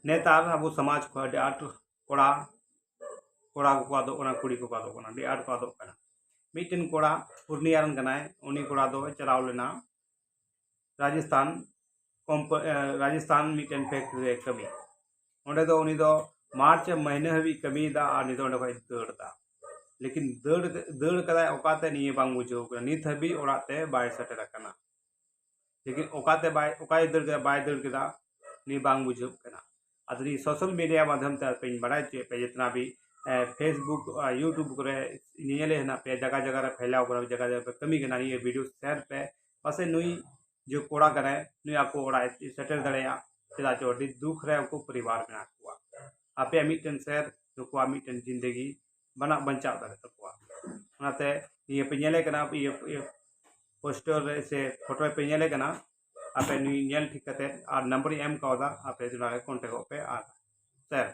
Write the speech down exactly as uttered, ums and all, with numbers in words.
ᱱᱮᱛᱟᱨ ᱟᱵᱚ ᱥᱚᱢᱟᱡᱽ ᱠᱷᱚᱱ ᱟᱹᱰᱤ ᱟᱸᱴ ᱠᱚᱲᱟ ᱠᱚᱲᱟ ᱠᱚᱠᱚ ᱟᱫᱚᱜ ᱠᱟᱱᱟ, ᱠᱩᱲᱤ ᱠᱚᱠᱚ ᱟᱫᱚᱜ ᱠᱟᱱᱟ, ᱟᱹᱰᱤ ᱟᱸᱴ ᱠᱚ ᱟᱫᱚᱜ ᱠᱟᱱᱟ᱾ ᱢᱤᱫᱴᱮᱱ ᱠᱚᱲᱟ ᱯᱩᱨᱱᱤᱭᱟ ᱨᱮᱱ ᱠᱟᱱᱟᱭ, ᱩᱱᱤ ᱠᱚᱲᱟ ᱫᱚ ᱪᱟᱞᱟᱣ ᱞᱮᱱᱟ ᱨᱟᱡᱚᱥᱛᱷᱟᱱ ᱠᱚᱢᱯ- ᱨᱟᱡᱚᱥᱛᱷᱟᱱ ᱢᱤᱫᱴᱮᱱ ᱯᱷᱮᱠᱴᱨᱤ ᱨᱮ ᱠᱟᱹᱢᱤ᱾ ᱚᱸᱰᱮ ᱫᱚ ᱩᱱᱤ ᱫᱚ ᱢᱟᱨᱪ ᱢᱟᱹᱦᱱᱟᱹ ᱦᱟᱹᱵᱤᱡ ᱠᱟᱹᱢᱤᱭᱮᱫᱟ ᱟᱨ ᱱᱤᱛᱚᱜ ᱚᱸᱰᱮ ᱠᱷᱚᱱ ᱫᱟᱹᱲ ᱮᱫᱟ᱾ ᱞᱮᱠᱤᱱ ᱫᱟᱹᱲ ᱫᱟᱹᱲ ᱠᱟᱫᱟᱭ ᱚᱠᱟᱛᱮ, ᱱᱤᱭᱟᱹ ᱵᱟᱝ ᱵᱩᱡᱷᱟᱹᱣ ᱠᱟᱱᱟ᱾ ᱱᱤᱛ ᱦᱟᱹᱵᱤᱡ ᱚᱲᱟᱜ ᱛᱮ ᱵᱟᱭ ᱥᱮᱴᱮᱨ ᱟᱠᱟᱱᱟ᱾ ᱞᱮᱠᱤᱱ ᱚᱠᱟᱛᱮ ᱵᱟᱭ ᱚᱠᱟᱭ ᱫᱟᱹᱲ ᱠᱮᱫᱟ ᱵᱟᱭ ᱫᱟᱹᱲ ᱠᱮᱫᱟ, ᱱᱤᱭᱟᱹ ᱵᱟᱝ ᱵᱩᱡᱷᱟᱹᱜ ᱠᱟᱱᱟ᱾ ᱟᱫᱚ ᱱᱤᱭᱟᱹ ᱥᱳᱥᱟᱞ ᱢᱤᱰᱤᱭᱟ ᱢᱟᱫᱽᱫᱷᱚᱢ ᱛᱮ ᱟᱯᱮᱧ ᱵᱟᱲᱟᱭ ᱦᱚᱪᱚᱭᱮᱫ ᱯᱮᱭᱟ, ᱡᱮᱛᱱᱟ ᱵᱤ ᱯᱷᱮᱥᱵᱩᱠ ᱟᱨ ᱭᱩᱴᱩᱵᱽ ᱠᱚᱨᱮ ᱧᱮᱧᱮᱞᱮ ᱦᱮᱱᱟᱜ ᱯᱮᱭᱟ, ᱡᱟᱭᱜᱟ ᱡᱟᱭᱜᱟ ᱨᱮ ᱯᱷᱮᱞᱟᱣ ᱠᱟᱱᱟ, ᱡᱟᱭᱜᱟ ᱡᱟᱭᱜᱟ ᱯᱮ ᱠᱟᱹᱢᱤ ᱠᱟᱱᱟ, ᱱᱤᱭᱟᱹ ᱵᱷᱤᱰᱤᱭᱳ ᱥᱮᱭᱟᱨ ᱯᱮ᱾ ᱯᱟᱥᱮᱡ ᱱᱩᱭ ᱡᱮ ᱠᱚᱲᱟ ᱠᱟᱱᱟᱭ, ᱱᱩᱭ ᱟᱠᱚ ᱚᱲᱟᱜ ᱮ ᱥᱮᱴᱮᱨ ᱫᱟᱲᱮᱭᱟᱜᱼᱟ᱾ ᱪᱮᱫᱟᱜ ᱪᱚ ᱟᱹᱰᱤ ᱫᱩᱠ ᱨᱮ ᱩᱱᱠᱩ ᱯᱚᱨᱤᱵᱟᱨ ᱢᱮᱱᱟᱜ ᱠᱚᱣᱟ᱾ ᱟᱯᱮᱭᱟᱜ ᱢᱤᱫᱴᱮᱱ ᱥᱮᱭᱟᱨ ᱱᱩᱠᱩᱣᱟᱜ ᱢᱤᱫᱴᱮᱱ ᱡᱤᱱᱫᱮᱜᱤ ᱵᱟᱱᱟᱜ ᱵᱟᱧᱪᱟᱣ ᱫᱟᱲᱮ ᱛᱟᱠᱚᱣᱟ᱾ ᱚᱱᱟᱛᱮ ᱱᱤᱭᱟᱹ ᱯᱮ ᱧᱮᱞᱮ ᱠᱟᱱᱟ, ᱤᱭᱟᱹ ᱤᱭᱟᱹ ᱯᱳᱥᱴᱟᱨ ᱨᱮ ᱥᱮ ᱯᱷᱳᱴᱳ ᱨᱮ ᱯᱮ ᱧᱮᱞᱮ ᱠᱟᱱᱟ, ᱟᱯᱮ ᱱᱩᱭ ᱧᱮᱞ ᱴᱷᱤᱠ ᱠᱟᱛᱮ ᱟᱨ ᱱᱟᱢᱵᱟᱨᱤᱧ ᱮᱢ ᱠᱟᱣᱫᱟ, ᱟᱯᱮ ᱚᱱᱟ ᱨᱮ ᱠᱚᱱᱴᱮᱠᱚᱜ ᱯᱮ ᱟᱨ ᱥᱮᱭᱟᱨ